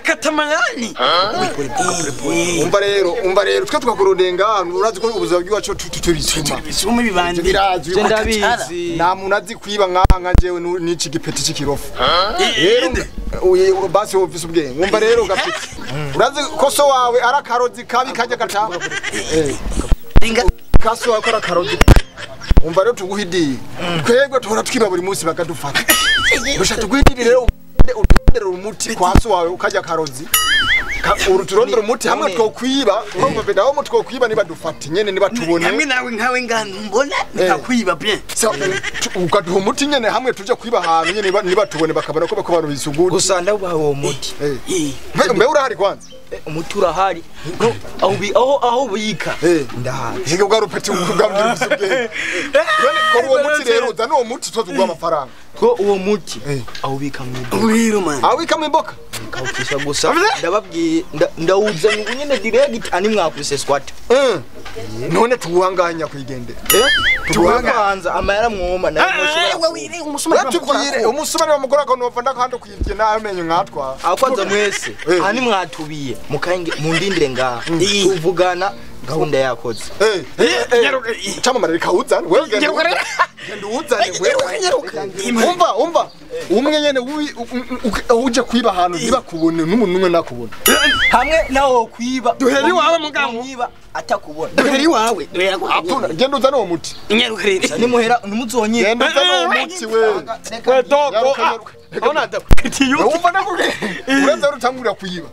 Katamayani. Umva rero twe twakurondenga urazi ko ubuzima bw'iwacu tuturisuma. Bisuma bibandi. Birazwi ndabizi. Nta muntu azi kwiba nka jewe n'iki gipeti cy'ikirofu. Rero basi wumvise ubwenge. Umva rero gapeti. Urazi ko so wawe arakarozi kabi kajya gata. Kaso wawe arakarozi. Umva rero tuguhidiye. Twebwe tuhora twiba buri munsi bakadufata. Rusha tuguhidire rero utondera umuti kwa so wawe ukajya karozi. Ururondera umuti hamwe twokwiba urumva beda aho mutwokwiba niba dufata nyene niba tubone. Hamwe nawe nkawe ngana mbona nikakwiba bien. Ukaduha umuti nyene hamwe tuje kwiba ahantu nyene niba tubone bakabona ko bako bantu bisuguye. Gusa ndabaha uwo muti. Mbe urahari kwanza? Umuti urahari. Aho bika. Ndahari. Hige bwa rupeti ubwambye ubwenge. None ko uwo muti rero uzana uwo muti tuzugwa amafaranga. Ko uwo muti awubika mu iboka. Uriro man. Awubika mu iboka. Kawukisha gusa ndababwiye ndawuzanye unyene direct ani mwakuse squat. None tuwanganya kwigendera. Tuwanganza amayara mwoma nayo umusuma. Umusuma ni wamugora ko nova ndakando kwivye namenye nkatwa. Akwanza mwese ani mwatubiye mukange mundindire ngaha tuvugana gahunda yakoze. Chamamara rikawuzana wewe genda uzane wewe. Umva umwe nyene uje kwiba ahantu ntibakubone n'umuntu umwe nakubona. Hamwe nawo kwiba duheri wawe mugabo mwiba atakubona. Duheri wawe duhera apuna genda uzane uwo muti. Inyaruka nimuhera nimuzonye. Genda uzane uwo muti wewe. We dogo ona ndakutiyo. Umva ndakuge. Uraza urutangurira kuyiba.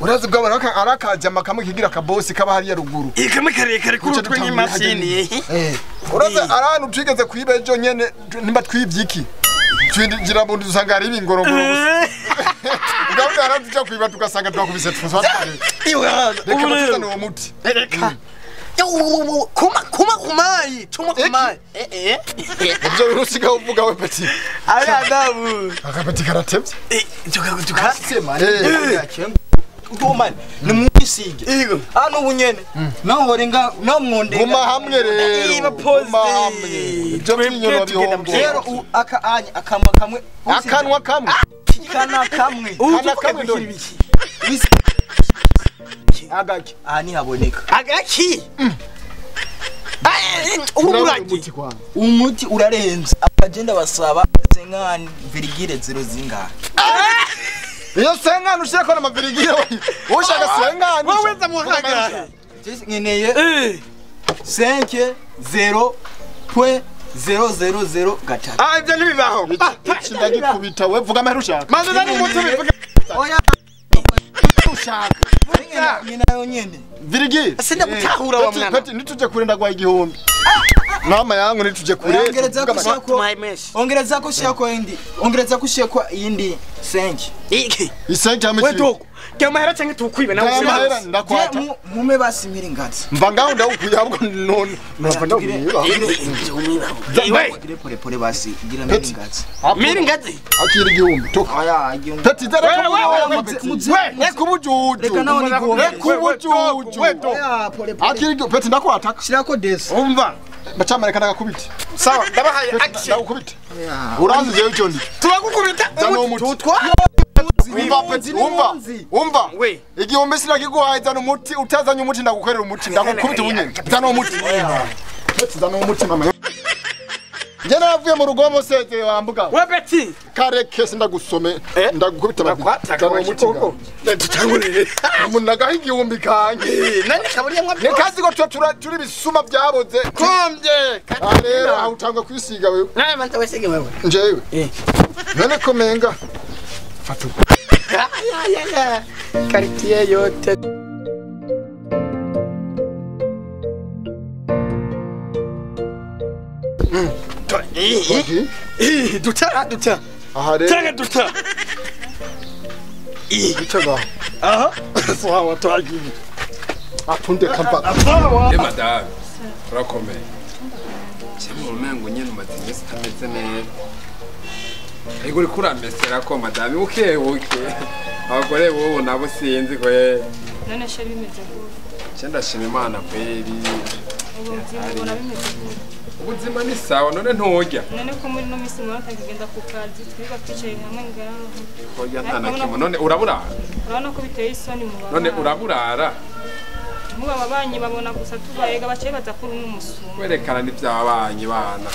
Urazi bw'abana arakajama kamwe kigira kabosi kaba hariya ruguru. Ikamwe karekare kurutwe n'imashini. Uraza arantu twigeze kwiba ejo nyene nimba twivye iki. Twinjira mu dusanga ari ibingorongoro gusa. Gahunda arantu kwiba tugasanga twakubise twaswatare. Reka batuzane uwo muti. Reka. Kuma kumayi, chuma kumayi. Ibyo birusiga uvuga we petit. Ari adabu. Akapeti karatevye. Tuka sema. Ndoma nimwisige. Hano ubunyene. Naho horenga naho mwondenga. Guma hamwe rero. Guma hamwe. Ibyo byinyono bihombo. Rero aka anya akamwa kamwe. Akanwa kamwe. Kana kamwe. Kana kamwe ndoni. Agaki. Aha ni haboneka. Agaki. Umuraki. Umuti urarenze. Abagenda basaba senkani virigire 0 zingahe. Iyo senkani ushaka na mavirigire ushaka senkani. Wowe ndamuhaga. Nkeneye 5 0.000 gatatu. Ah ibyo ntibibaho. Ndagikubita we vuga amahera ushaka. Manze nani umuti bivuga. Oya ushaka. Ni nayo nyene. Virigire. Sinda gutahura wa mwana. Peti nituje kure ndagwa igihumbi. Mama yangu nituje kure. Ongereza ko shako indi. Ongereza ko shako indi 5. Iki. I5 hamwe. We dogo. Kya mahera canke tukwibe nawe. Mahera ndakwata. Mume basimira ingazi. Mva ngaho ndawukwiye ahubwo none. Mva ndawukwiye. Iwe. Pole pole basi gira mira ingazi. Mira ingazi. Akira igihumbi. Toka. Oya igihumbi. Peti zara. We kubujuju. Reka nawe ni kubujuju. Oya pole pole. Akira igihumbi. Peti ndakwataka. Shirako desi. Umva. Bacamara kana gakubita. Sawa ndabahaye action. Ndagukubita. Uranzi jewe cyo ndi. Turagukubita. Tutwa. Umva peti umva. Umva. Igihumbi sinakiguhaye zana umuti utazanye umuti ndagukorera umuti ndagukubita ubunyene. Zana umuti. Peti zana umuti mama. Njye navuye mu rugomo seze wambuga. We peti. Kareke sindagusome ndagukubita zana umuti. Tutangurire. Umuntu igihumbi kanje. Nani kaburiye mwa. Nikazi ko turi bisuma byaboze. Kombye. Rero aho utangwa kwisiga wewe. Nawe manza wesige wewe. Njewe. None komenga. Fatu. Ya. Quartier yote. Duta. Aha rero. Tanga duta. Duta. Aha. Sawa twagiye. Atunde kamba. Eh madame. Urakomeye. Cyangwa umengo nyene umaze iminsi utameze neza. Ego uriko uramesera ko madame buke buke. Abagore bobo nabo sinzi ko ye. None sheri bimeze gute? Cyo ndashima Imana kweri. Ubu ubona bimeze gute? Ubuzima ni sawa none nturya. None ko muri no misi mwana atakigenda ku kazi twiga twicaye hamwe ngaho. Oya nta na kimwe none uraburara. Urabona ko biteye isoni mu bana. None uraburara. Muba ababanyi babona gusa tubayega baciye baza kuri n'umusuma. Werekana n'ivyabanyi bana.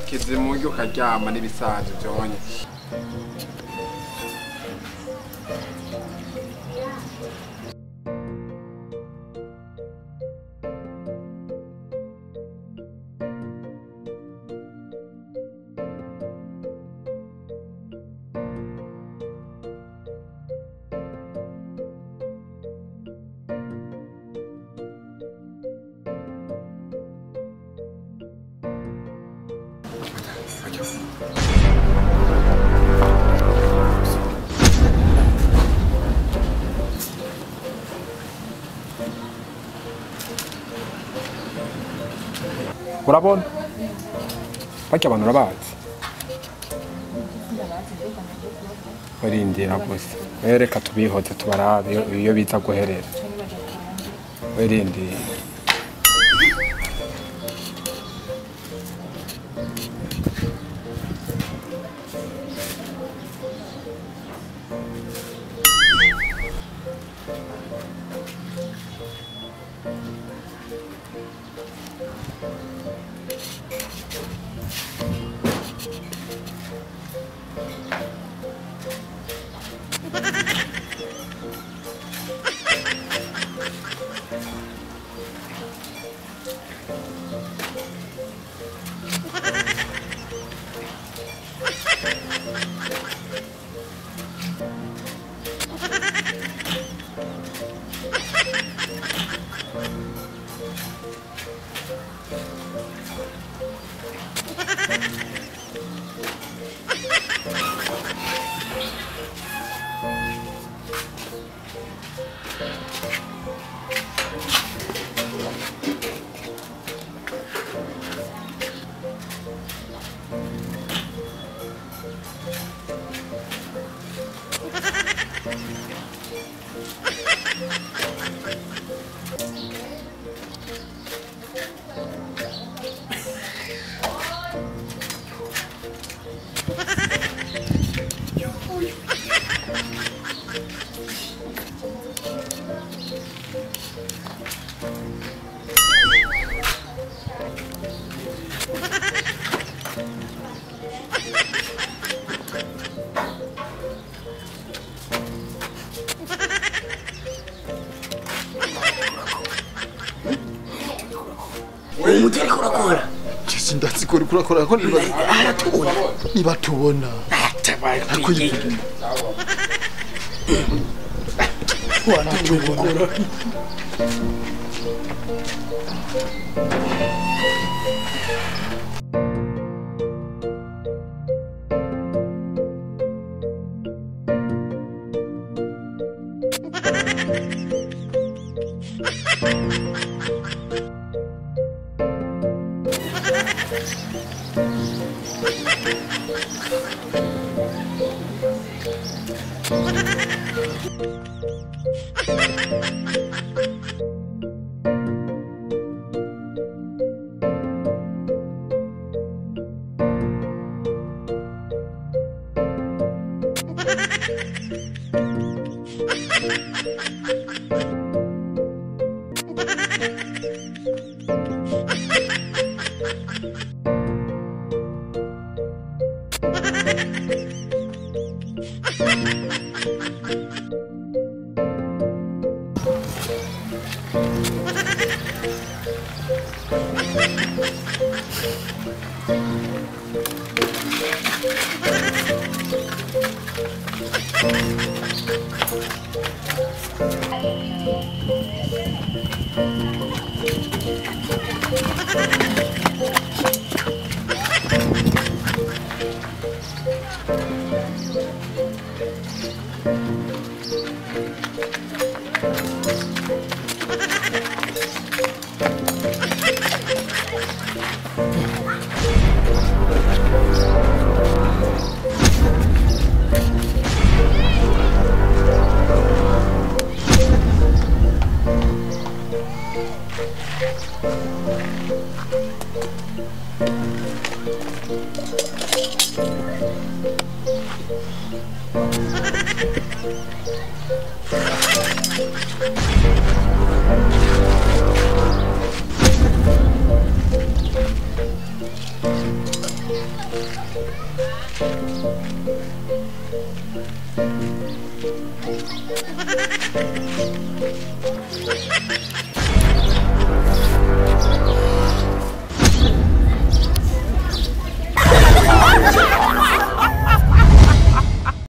Kizimuryo ukaryama n'ibisanzwe byonye. Urabona barya abantu urabazi barindira gusa reka tubihoze tubarabe iyo biza guherera barindira. Sindatsikora kurakora ko niba nibatubona arakuyibona.